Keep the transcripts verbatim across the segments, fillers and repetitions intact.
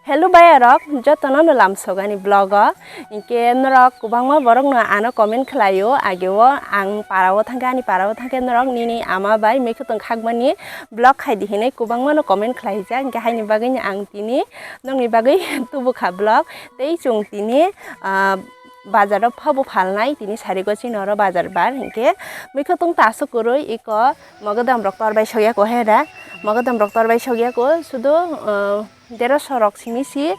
Hello bayarok, jotono no lamsogani vlog o. Hinkhe norok kwbangma borok no ano comment khlaio, ageo ang para o thangkhe, ani para o thangkhe norok nini ama bai mikhutung khakmani vlog khaidi hinwi kwbangma no comment khlaijak. Hinkhe haini bagwi no ang tini nokni bagwi tubukha vlog. Tei chwng tini, ah, bazar o phabo phalnai, tini sarigo chini oro bazar bar. Hinkhe mikhutung ta aswk kwrwi iko mogodom rok tor bai sogya ko hera, mogodom rok tor bai sogya ko sudo, ah, derosho rok simi si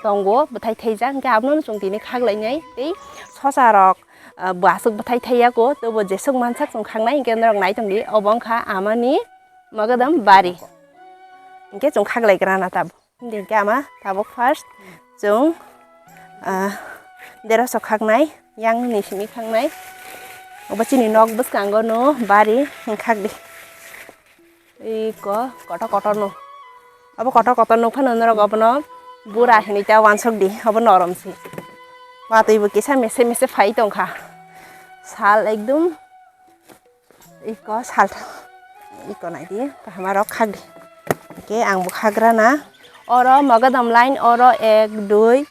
tongo bwthai thaijak, hinkhe abono chwng tini khaklainai tei sosa rok, ah, bo aswk bwthai thaiya ko, tobo jeswk mansak chwng khaknai, hinkhe norok nai tongdi, obo wngkha amani mogodom bari, hinkhe chwng khaklaigrana tabuk. Hinkhe ama tabuk first chwng, ah, derosho khaknai yang ni simi khaknai, obo chini nok bwskango no bari khakdi. Iko kotor kotor no. Abo kotor kotor nuk phano norok obono bura hinwi ta wansuk di. Obo norom si. Watwi bo kisa mese mese phai tongkha. Sal ekdum iko sal iko nai di. Kaham rok khak di. Oke, ang bo khagra na. Oro mogodom line oro ek, dui,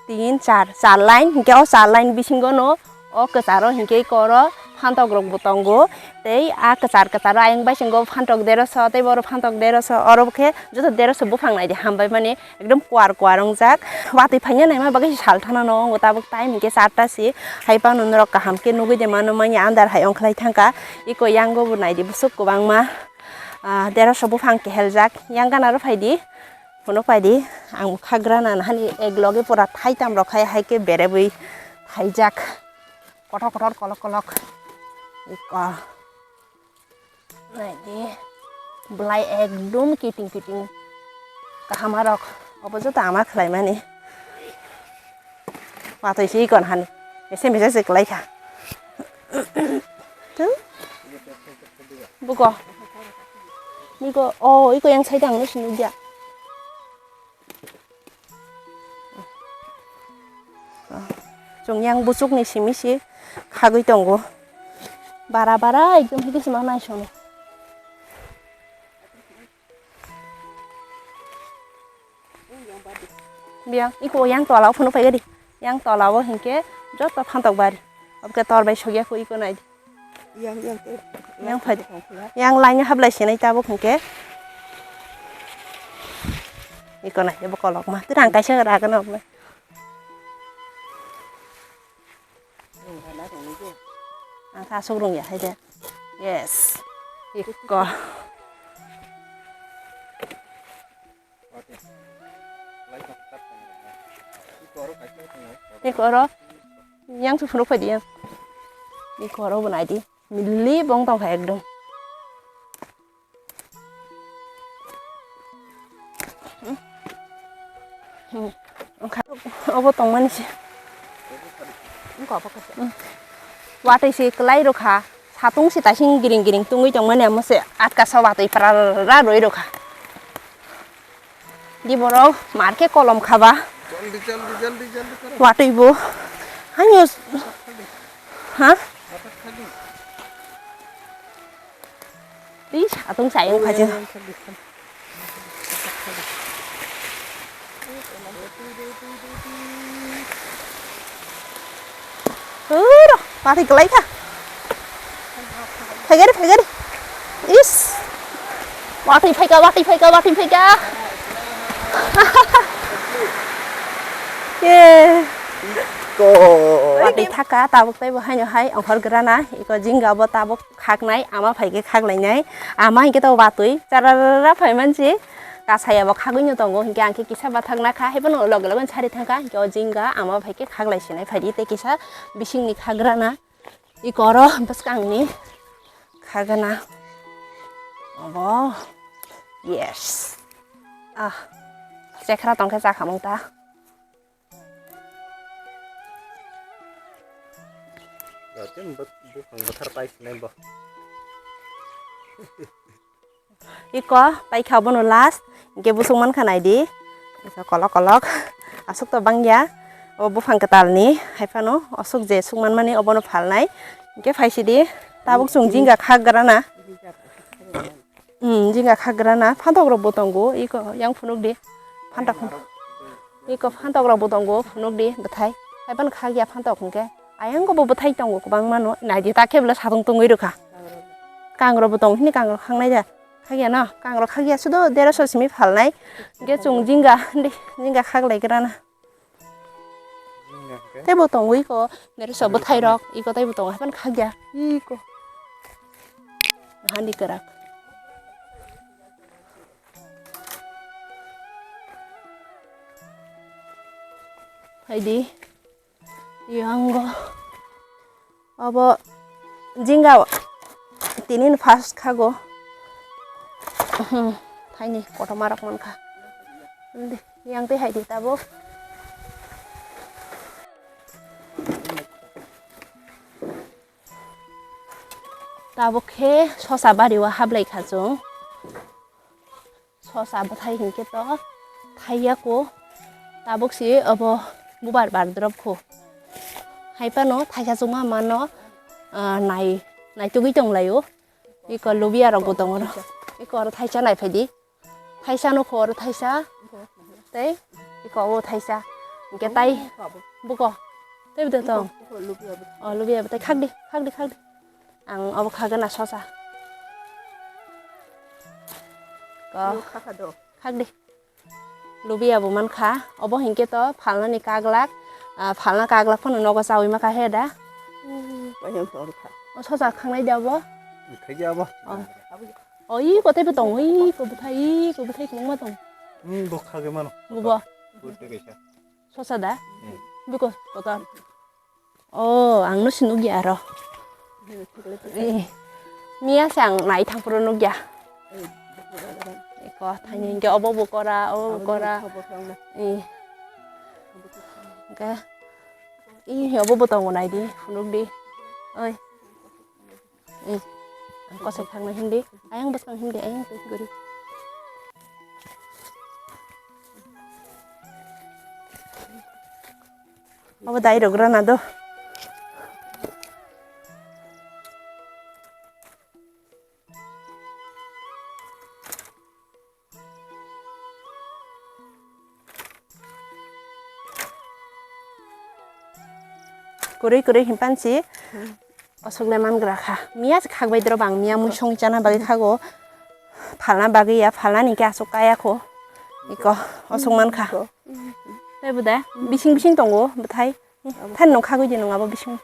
tin, char, char line, hinkhe o char line bisingo no o kwcharo hinkhe iko oro phantok rok bo tongo, tei a kwchar kwcharo ayang baisingo phantok derosho, tei boro phantok derosho, oro khe joto derosho buphang naidi hambai mani ekdom kuar kuar wngjak. Watwi phaina naima bagwi se salthana no wngo, tabuk time hinkhe charta si, hai phano norok kaham khe nugwi de mano manya andar hai ongkhlai thangkha, iko yango bo naidi bwswk kwbangma, ah, derosho buphang keheljak, yang gana rw phaidi. Hwnwi phaidi, ang bo khagra na nahani ek loge pura thaitam rok khai hai khe berebwi thaijak. Kotor kotor kolok kolok. Iko. Naidi. Belai ekdum kiting kiting. Kaham rok. Obo joto ama khlaimani. Watwi se iko nahani. Mese mese se kwlai kha. Tu? Buko. Niko, oh, iko yang side ang no sinugya. Chwng yang buchukni simi si khagwi tongo. Bara bara ekdom hidi sima naisono. Biyang, iko yang tola o phunuk phaikha di. Yang tola o hinkhe joto phantok bari. Obokhe tor bai sogya ko iko nai di. Yang, yang, te. Yang phai di. Yang line hablai sinai tabuk hinkhe. Iko nai, ebo kolok ma. Twi rang kaisa raga no. Ang kha asuk rung ya, hai de. Yes. Iko. Iko oro. Yang su phunuk phai di yang. Iko oro bo nai di. Mili bong tong kha ekdom. Hmm. Hmm. Wngkha obo tongmani se. Wngkha obo kaisa. Hmm. Watwi se kwlai rwkha. Satung se taising giring giring tungwi tongmani amo se atka sa watwi pra ra rwi rwkha. Di borok marke kolom khaba. Jaldi, jaldi, jaldi, jaldi karo. Watwi bo. Hanyo. Ha? Di satung sayung khaje. Uro, watwi kwlai kha. Phaigari, phaigari. Is. Watwi phaika, watwi phaika, watwi phaika. Ye. Ko. Watwi thaka, tabuk tei bo haino hai, ongkhor grana, iko jinga bo tabuk khaknai, ama phaikhe khaklainai. Ama hinkhe to watwi, charara phaimansi. Kasaya bo khagwino tongo, hinkhe ang khe kisa bathak nakha, haiphano loge loge sari thangkha, hinkhe o jinga ama bai khe khaglai sinai phaidi tei kisa bisingni khagrana, iko oro bwskangni khagana. Obo, yes. Ah, chekhra tongkhe chakhamung ta. Buphang bwthar pai sinai bo. Iko paikha bono last, hinkhe busuk mankha naidi. Kolok kolok. Aswk to bangya. O buphang kwtalni, haiphano aswk je suk manmani obono phalnai. Hinkhe phaisidi, tabuk chwng jinga khagrana. Hmm, jinga khagrana. Phantok rokbo tongo. Iko yang phunukdi. Phantok, phantok. Iko phantok rok bo tongo, phunuk di, bwthai. Hai phano khak ya phantok hwnkhe. Ayang bo bwthai tongo kwbangma no. Nai di ta khe bwla satung tungwi rwkha. Kangrok bo tongo hini kangrok khak nai da. Khak ya no, kangrok khak ya sudo dera so simi phalnai. Hwnkhe chwng jinga, di, jinga khak lai gra na. Tei bo tongo iko, dera so bwthai rok, iko tei bo tongo, hai phano khak ya. Iko. Hani kwrak. Hai di. Yango. Abo jinga tini no first khago. Hmm, thaini kotorma rok mankha. Yang tei hai di tabuk. Tabuk khe sosa bari o hablai kha chwng. Sosa bwthai hinkhe to thaiya kho, tabuk si obo bubar bar drop kho. Hai phano thaisa chwngma mano, ah, nai, naitugwi tong lai o. Iko lubia rok bo tongo ro. Iko oro thaisa nai phai di. Thaisa no kho oro thaisa. Tei iko o thaisa. Hinkhe tai buko. Tei bwdai tong. O lubia bwthai khak di, khak di, khak di. Ang obo khagana sosa. Ko. Khakha do. Khak di. Lubia bo mankha. Obo hinkhe to phalnani kaglak. Ah, phalna kaglak phano nogo chawi makha he da. Ayang to kha. O sosa khangnai da obo. Khai ya obo. O. O, iko tei bo tong, iko bwthai, iko bwthai kwbangma tong. Hmm, bo khagwi mano. Bubo. Bo tei kaisa. Sosa da? Hmm. Biko kotor. Oh, ang no si nugya aro. Eh, miya se ang nai thang puro nugya. Eko, thani hinkhe obo bo kora, obo bo kora. Eh. Hinkhe, ih, obo bo tongo nai di, phunuk di. Oi. Eh, ang kosek thangna hindi. Ayang bwskang hindi, ayang twi guri. Abo dai rok rana do. Kwrwi kwrwi hinpan si. Osok le man gra kha. Miya se khak bai doro bang miya mui song chana bagwi khago. Phalna bagwi ya, phalna ni khe aswk kaya kho. Iko osok man kha. Tei bo de bising bising tongo bwthai. Than no khagwi di nung abo bising.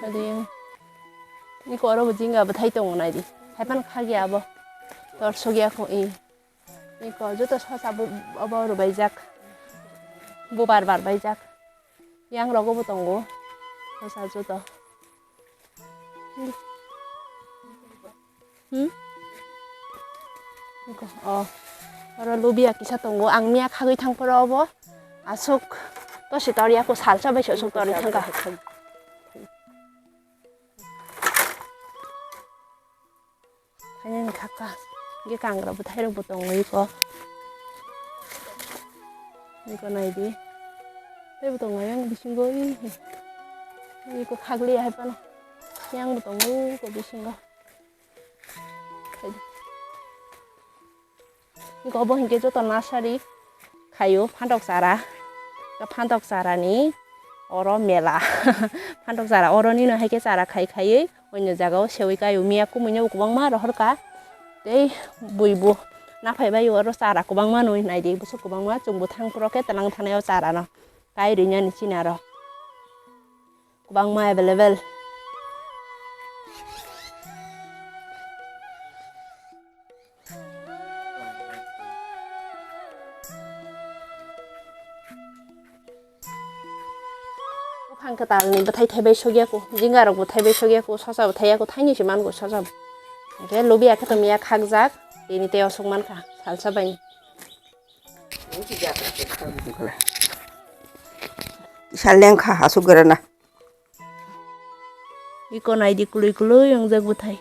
Adi, ni koro bo jinga bwthai tongo nai di. Hai pan khagya abo. Tor sogya kho i. Ni ko joto sosa bo, abo rwbaijak. Bo bar bar baijak. Yang rogo bo tongo. Sosa joto. Hmm? Iko, oh. Oro lubia kisa tongo. Ang miya khagwi thang poro obo. Aswk to se tor ya ko salsa bai se aswk tor thang ka. Khaina ni khaka. Ge kangra bwthai rok bo tongo iko. Iko nai di. Tei bo tongo yang bisingo i. Iko khagli hai pano. Yang bo tongo iko bisingo. Iko bo hinkhe joto nasari khaio phantok chara. Phantok chara ni oro mela. Phantok chara oro nino hai khe chara khai khaiwi onyo jaga o sewi kaio miya kumui no bo kwbangma rohor ka. Tei bui bo naphai bai oro chara kwbangma nwi nai di bwswk kwbangma chwng bo thang phuru khe tlang thanai o chara no kai rwinani chini aro. Kwbangma available. Buphang kwtalni bwthai thaibai sogya kho, jingarok bwthai bai sogya kho, sosa bwthai ya kho, thaini se man kho sosa bo. Hwnkhe lubia khe to miya khakjak, tini tei osok man kha, salsa bai. Kisa lengkha aswk gra na. Iko nai di kwlwi kwlwi wngjak bwthai.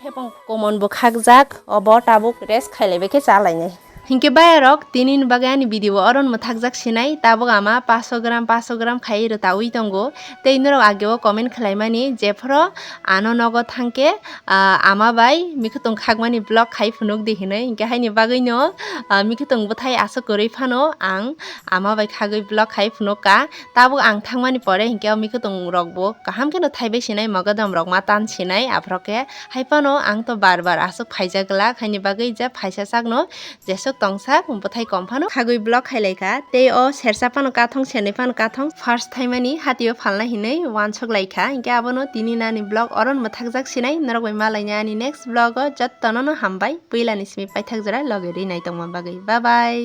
Thepong komon bo khakjak, obo tabuk rest khailaibai khe chalainai. Hinkhe bayarok, tini ni bagwi ani video o oro mwthakjak sinai, tabuk ama paso gram, paso gram khai rwtawi tongo. Tei norok age o comment khlaimani, jephoro ano nogo thangkhe, ah, ama bai mikhutung khakmani vlog khai phunuk di hinwi. Hinkhe haini bagwino, ah, mikhutung bwthai aswk kwrwi phano ang ama bai khagwi vlog khai phunuk ka. Tabuk ang thangmani pore hinkhe o mikhutung rokbo kaham kheno thaibai sinai, mogodom rok ma tan sinai, aphoro khe hai phano ang to bar bar aswk phaijak glak, haini bagwi je phaisa sakno jeswk tongsak bwthai kom phano khagwi vlog khai lai kha. Tei o sersa phano kathong, sernwi phano kathong, first thaimani hatio phalna hinwi uansuk lai kha. Hinkhe abono tini nani vlog oro mwthakjak sinai, norok bai malaina ani next vlog o. Jottono no hambai, puila ni simi paithak jora loge ri nai tongma bagwi. Bye bye.